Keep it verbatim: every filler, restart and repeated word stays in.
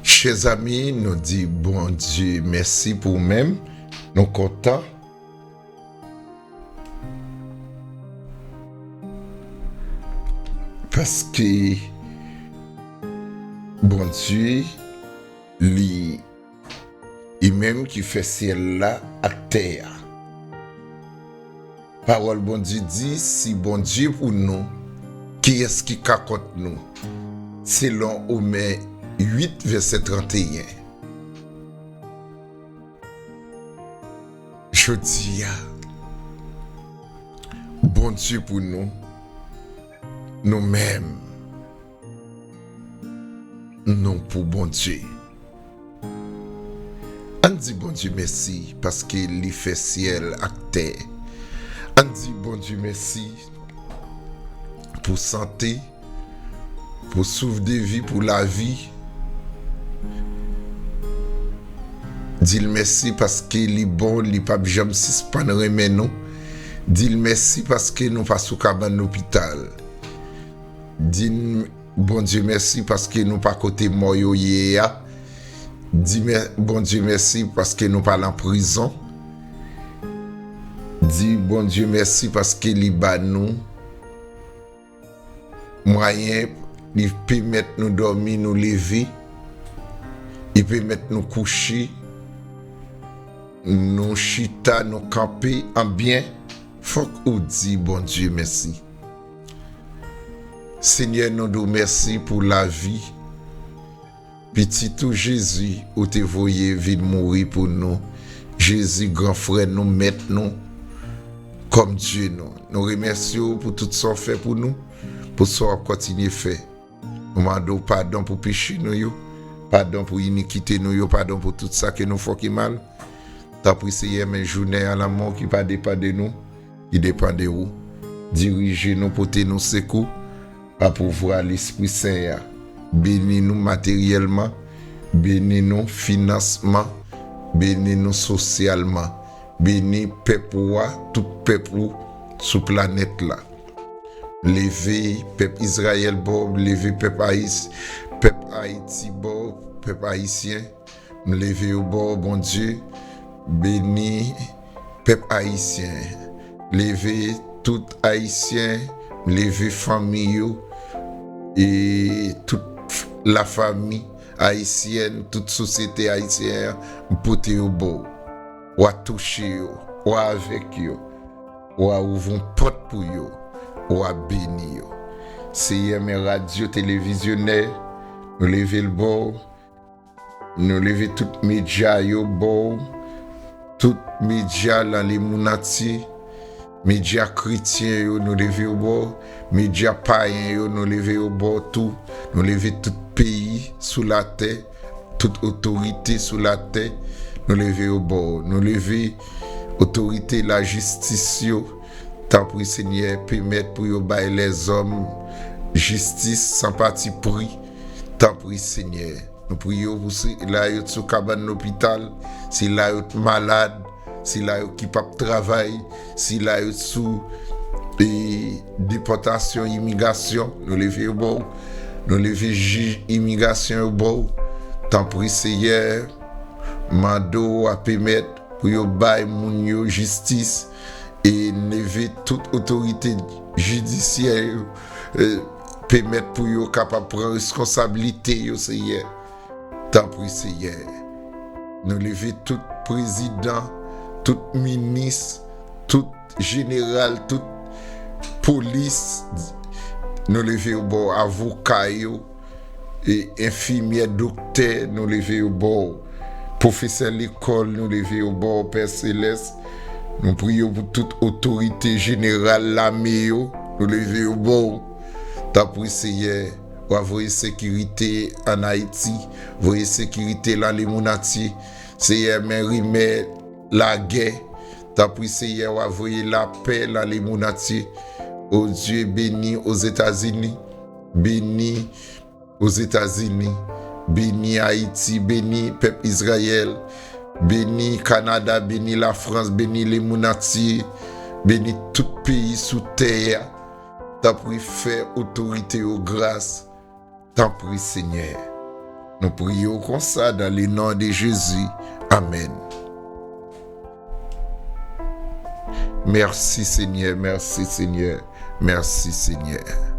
Chè zanmi, nou di Bondye mèsi pou ou menm. Nou kontan paske Bondye, li, li menm ki fè syèl la ak tè a. Pawòl Bondye di, si Bondye pou nou, kiyès ki ka kont nou? Selon Omen uit, vèsè trannteyen. Jodi a, Bondye pou nou, nou menm, nou pou Bondye. Ann di Bondye mèsi paske li fè syèl ak tè. Ann di Bondye mèsi pou sante, pou souf de vi, pou lavi. Di l mèsi paske li bon, li p ap janm sispann renmen nou. Di l mèsi paske nou pa sou kabann lopital. Di n Bondye mèsi paske nou pa kote mò yo ye a. Di mè- Bondye mèsi paske nou pa nan prizon. Di Bondye mèsi paske li ba nou mwayen, li pèmèt nou dòmi, nou leve. Li pèmèt nou kouche, nou chita, nou kanpe an byen. Fòk ou di Bondye mèsi. Senyè, nou di w mèsi pou lavi Pitit ou Jezi, ou te voye vin mouri pou nou. Jezi, gran frè nou, mèt nou, kòm Dye nou. Nou remèsye w pou tout sa w fè pou nou, pou sa w ap kontinye fè. Nou mande w padon pou peche nou yo, padon pou inikite nou yo, padon pou tout sa ke nou fè ki mal. Tanpri, Seyè, men jounen an nan men w ki pa depann de nou, ki depann de ou. Dirije nou, pote nou sekou pa pouvwa Lespri Sen an. Beni nou materyèlman, beni nou finansman, beni nou sosyalman, beni pèp ou a, tout pèp ou sou planèt la. Leve pèp Izrayèl ba w, leve pèp Ayis-, pèp Ayiti ba w, pèp ayisyen. M leve yo ba w, Bondye. Beni pèp ayisyen. Leve tout Ayisyen. Leve fanmi yo. E tout lafanmi ayisyèn, tout sosyete ayisyen an, m pote yo ba w. W a touche yo. W a avèk yo. W a ouvri yon pòt pou yo. W a beni yo. Seyè, men radyo televizyonè, nou leve l ba w. Nou leve tout medya yo ba w. Tout medya nan lemonn antye. Medya kretyen yo, nou leve yo ba w. Medya payen yo, nou leve yo ba w tou. Nou leve tout peyi sou latè, tout otorite sou latè, nou leve yo ba w. Nou leve otorite lajistis yo. Tanpri, Senyè, pèmèt pou yo bay lèzòm jistis san patipri. Tanpri, Senyè. Nou priye w pou sila yo t sou kabann lopital, sila yo t malad, sila yo ki p ap travay, sila yo t sou, e, depòtasyon, imigrasyon, nou leve yo ba w. Nou leve jij imigrasyon yo ba w. Tanpri, Seyè, mande w a pèmèt pou yo bay moun yo jistis e leve tout otorite jidisyè yo, e, pèmèt pou yo kapab pran reskonsablite yo, Seyè. Tanpri, Seyè. Nou leve tout prezidan, tout minis, tout jeneral, tout polis. Nou leve yo ba w, avoka yo, e enfimyè, doktè, nou leve yo ba w. Pwofesè lekòl, nou leve yo ba w, Pè Selès. Nou priye w pou tout otorite jeneral lame yo, nou leve yo ba w. Tanpri, Seyè, w a voye sekirite ann Ayiti, voye sekirite nan lemonn antye. Seyè, men rimè lagè. Tanpri, Seyè, w a voye lapè nan lemonn antye. O Dye, beni Ozetazini, beni Ozetazini, beni Ayiti, beni pèp Izrayèl, beni Kanada, beni Lafrans, beni lemonn antye, beni tout peyi sou tè a. Tanpri, fè otorite yo gras. Tanpri, Senyè. Nou priye w konsa dans le nom de Jésus. Amen. Mèsi Senyè, mèsi Senyè, mèsi Senyè.